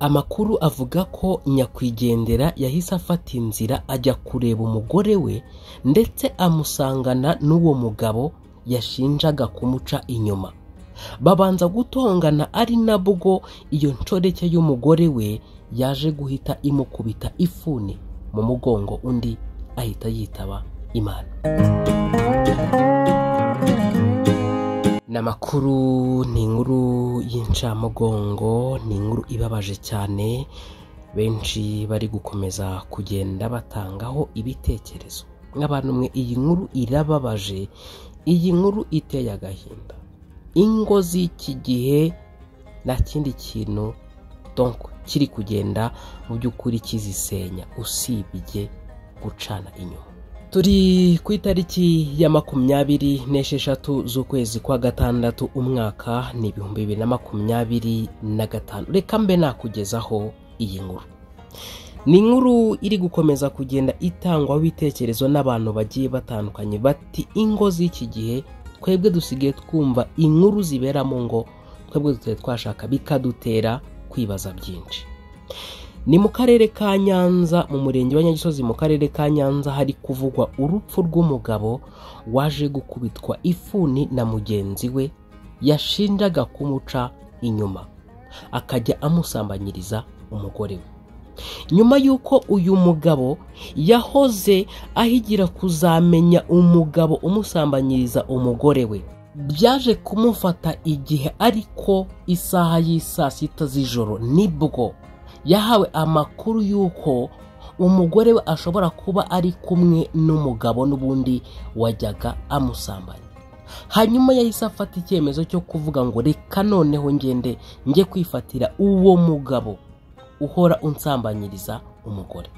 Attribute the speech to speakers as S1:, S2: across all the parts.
S1: Amakuru avuga ko nyakwigendera yahise afata inzira ajya kureba umugore we, ndetse amusangana n'uwo mugabo yashinjaga kumuca inyuma. Babanza gutongana, ari nabwo iyo nshoreke y'umugore we yaje guhita imukubita ifuni mu mugongo, undi ahita yitaba Imana. N'amakuru ni inkuru y'incamugongo, ni inkuru ibabaje cyane, benshi bari gukomeza kugenda batangaho ibitekerezo. Nk'abantu mwe, iyi nkuru irababaje, iyi nkuru iteye agahinda. Ingo z'iki gihe nta kindi kintu donc kiri kugenda mu by'ukuri kizisenya usibye gucana inyuma. Turi ku itariki ya 26 z'ukwezi kwa gatandatu, umwaka ni 2025. Reka mbe nakugezaho iyi nkuru. Ni inkuru iri gukomeza kugenda itangwaho ibitekerezo n'abantu bagiye batandukanye, bati ingo z'iki gihe twebwe dusigaye twumva inkuru zibera mu ngo, twebwe tutari twashaka, bikadutera kwibaza byinshi. Ni mu karere ka Nyanza, mu murenge wa Nyagisozi, mu karere ka Nyanza hari kuvugwa urupfu rw'umugabo waje gukubitwa ifuni na mugenzi we yashinjaga kumuca inyuma, akajya amusambanyiriza umugore we. Nyuma y'uko uyu mugabo yahoze ahigira kuzamenya umugabo umusambanyiriza umugore we, byaje kumufata igihe, ariko isaha y'isaa sita z'ijoro nibwo yahawe amakuru y'uko umugore we ashobora kuba ari kumwe n'umugabo n'ubundi wajyaga amusambanya. Hanyuma yahise afata icyemezo cyo kuvuga ngo reka noneho ngende njye kwifatira uwo mugabo uhora unsambanyiriza umugore.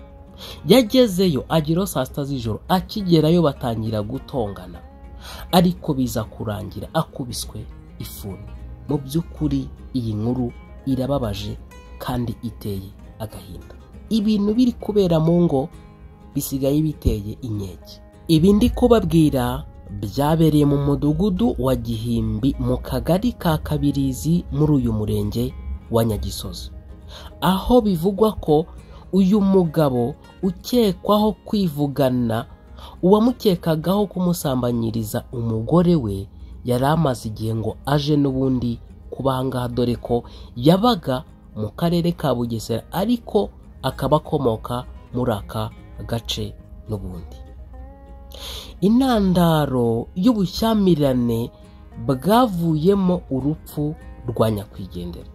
S1: Yagezeyo ageraho saa sita z'ijoro, akigerayo batangira gutongana, ariko biza kurangira akubiswe ifuni. Mu by'ukuri iyi nkuru irababaje kandi iteye agahinda. Ibintu biri kubera mu ngo bisigaye biteye inkeke. Ibi ndi kubabwira byabereye mu mudugudu wa Gihimbi mu kagari ka Kabirizi muri uyu murenge wa Nyagisozi, aho bivugwa ko uyu mugabo ukekwaho kwivugana uwamukekagaho kumusambanyiriza umugore we yari amaze igihe ngo aje n'ubundi kubangaha, dore ko yabaga mu karere ka Bugesera ariko akaba akomoka muri aka gace n'ubundi. Intandaro y'ubushyamirane bwavuyemo urupfu rwa nyakwigendera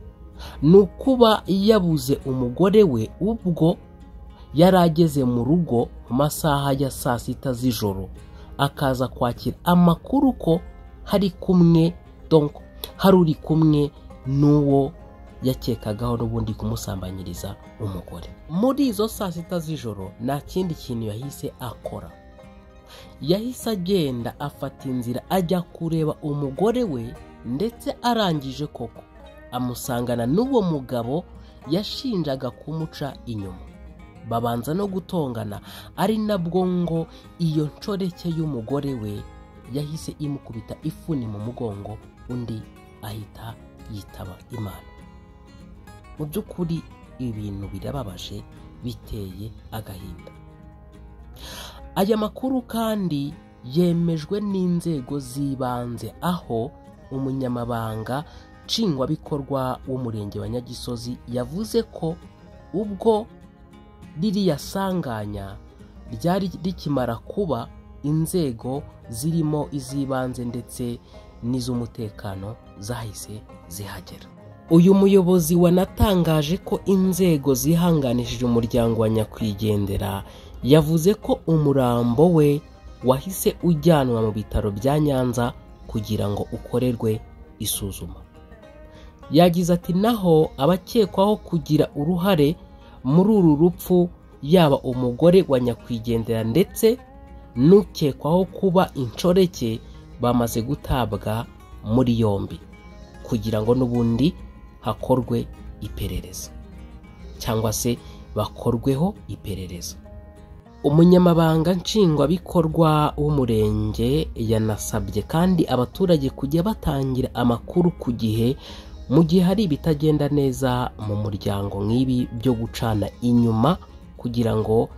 S1: ni ukuba yabuze umugore we ubwo yari ageze mu rugo mu masaha ya saa sita z'ijoro, akaza kwakira amakuru ko hari kumwe, donc hari uri kumwe n'uwo yakekagaho n'ubundi kumusambanyiriza umugore. Muri izo saa sita z'ijoro nta kindi kintu yahise akora, yahise agenda afata inzira ajya kureba umugore we, ndetse arangije koko amusangana n'uwo mugabo yashinjaga kumuca inyuma. Babanza no gutongana, ari nabwo ngo iyo nshoreke y'umugore we yahise imukubita ifuni mu mugongo, undi ahita yitaba Imana. Mu by'ukuri ibintu birababaje, biteye agahinda. Aya makuru kandi yemejwe n'inzego z'ibanze, aho umunyamabanga nshingwabikorwa w'umurenge wa Nyagisozi yavuze ko ubwo ririya sanganya ryari rikimara kuba, inzego zirimo iz'ibanze ndetse n'iz'umutekano zahise zihagera. Uyu muyobozi wanatangaje ko inzego zihanganishije umuryango wa nyakwigendera, yavuze ko umurambo we wahise ujyanwa mu bitaro bya Nyanza kugira ngo ukorerwe isuzuma. Yagize ati naho abakekwaho kugira uruhare muri uru rupfu, yaba umugore wa nyakwigendera ndetse n'ukekwaho kuba inshoreke, bamaze gutabwa muri yombi kugira ngo n'ubundi hakorwe iperereza cyangwa se bakorweho iperereza. Umunyamabanga nshingwabikorwa w'umurenge yanasabye kandi abaturage kujya batangira amakuru ku gihe mu gihe hari ibitagenda neza mu muryango nk'ibi byo gucana inyuma kugira ngo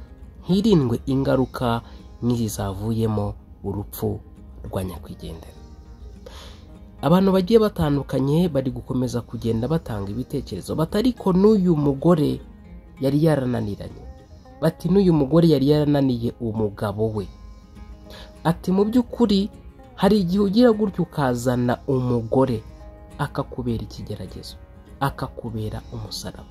S1: hirindwe ingaruka nk'izi zavuyemo urupfu rwa nyakwigendera. Abantu bagiye batandukanye bari gukomeza kugenda batanga ibitekerezo batariko n'uyu mugore yari yarananiranye, bati n'uyu mugore yari yarananiye umugabo we. Ati mu by'ukuri hari igihe ugira gutyo ukazana umugore akakubera ikigeragezo, akakubera umusaraba,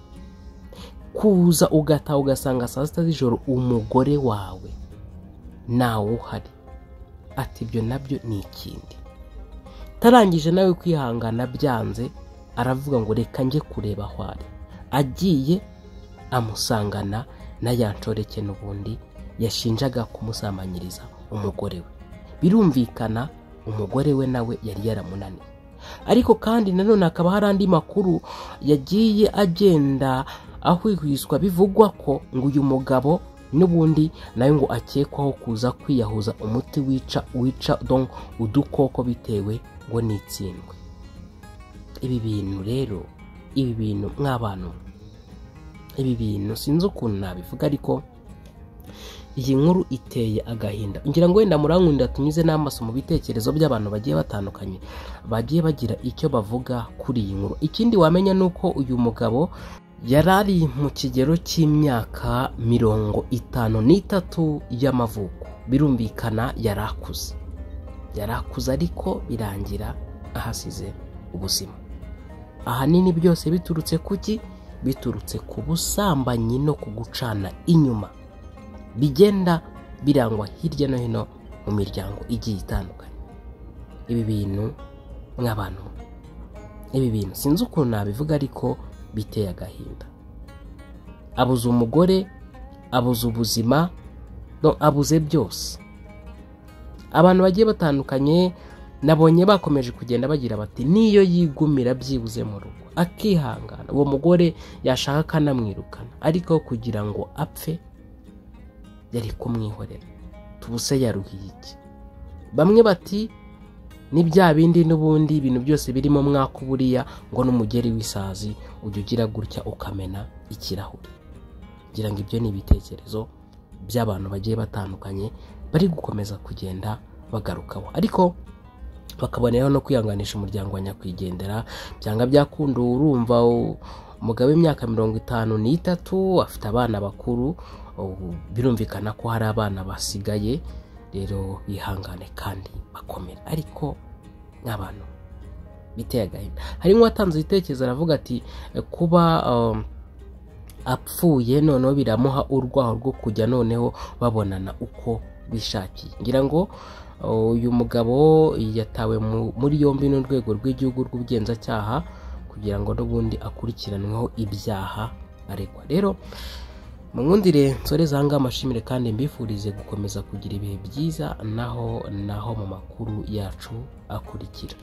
S1: kuza ugataha ugasanga saa sita z'ijoro umugore wawe nawe uhari. Ati ibyo nabyo ni ikindi. Tarangije nawe kwihangana byanze, aravuga ngo reka njye kureba aho ari. Agiye amusangana na ya nshoreke n'ubundi yashinjaga kumusambanyiriza umugore we. Birumvikana umugore we nawe yari yaramunaniye. Ariko kandi nanone hakaba hari andi makuru yagiye agenda ahwihwiswa bivugwa ko ngo uyu mugabo n'ubundi nawe ngo akekwaho kuza kwiyahuza umuti wica donc udukoko bitewe ngo nitsindwe. Ibi bintu rero, ibi bintu mw'abantu, ibi bintu sinzi ukuntu nabivuga, ariko iyi nkuru iteye agahinda. Ngira ngo wenda murankunda tunyuze n'amaso mu bitekerezo by'abantu bagiye batandukanye bagiye bagira icyo bavuga kuri iyi nkuru. Ikindi wamenya nuko uyu mugabo yarari mu kigero cy'imyaka 53 y'amavuko. Birumvikana yarakuze, ariko birangira ahasize ubuzima. Ahanini byose biturutse kuki? Biturutse ku busambanyi no kugucana inyuma bigenda birangwa hirya no hino mu miryango igiye itandukanye. Ibi bintu mw'abantu, ibi bintu sinzi ukuntu nabivuga, ariko biteye agahinda. Abuze umugore, abuze ubuzima, no abuze byose. Abantu bagiye batandukanye nabonye bakomeje kugenda bagira bati niyo yigumira byibuze mu rugo akihangana, uwo mugore yashaka akanamwirukana, ariko kugira ngo apfe yari kumwihorera. Tubuse yaruhiye iki? Bamwe bati ni bya bindi n'ubundi ibintu byose birimo mwaka buriya ngo n'umugeri w'isazi ujya ugira gutya ukamena ikirahure. Ngira ngo ibyo ni ibitekerezo by'abantu bagiye batandukanye bari gukomeza kugenda bagarukaho, ariko bakaboneraho no kwihanganisha umuryango wa nyakwigendera. Byanga byakunda urumva umugabo w'imyaka 53 afite abana bakuru, birumvikana ko hari abana basigaye, rero bihangane kandi bakomera. Ariko nk'abantu biteye agahinda. Hari nk'uwatanze igitekerezo aravuga ati kuba apfuye noneho biramuha urwaho rwo kujya noneho babonana uko bishakiye. Ngira ngo uyu mugabo yatawe muri yombi n'urwego rw'igihugu rw'ubugenzacyaha kugira ngo n'ubundi akurikiranweho ibyaha aregwa. Rero mungundire nsoreze aha ngaha amashimire kandi mbifurize gukomeza kugira ibihe byiza naho mu makuru yacu akurikira.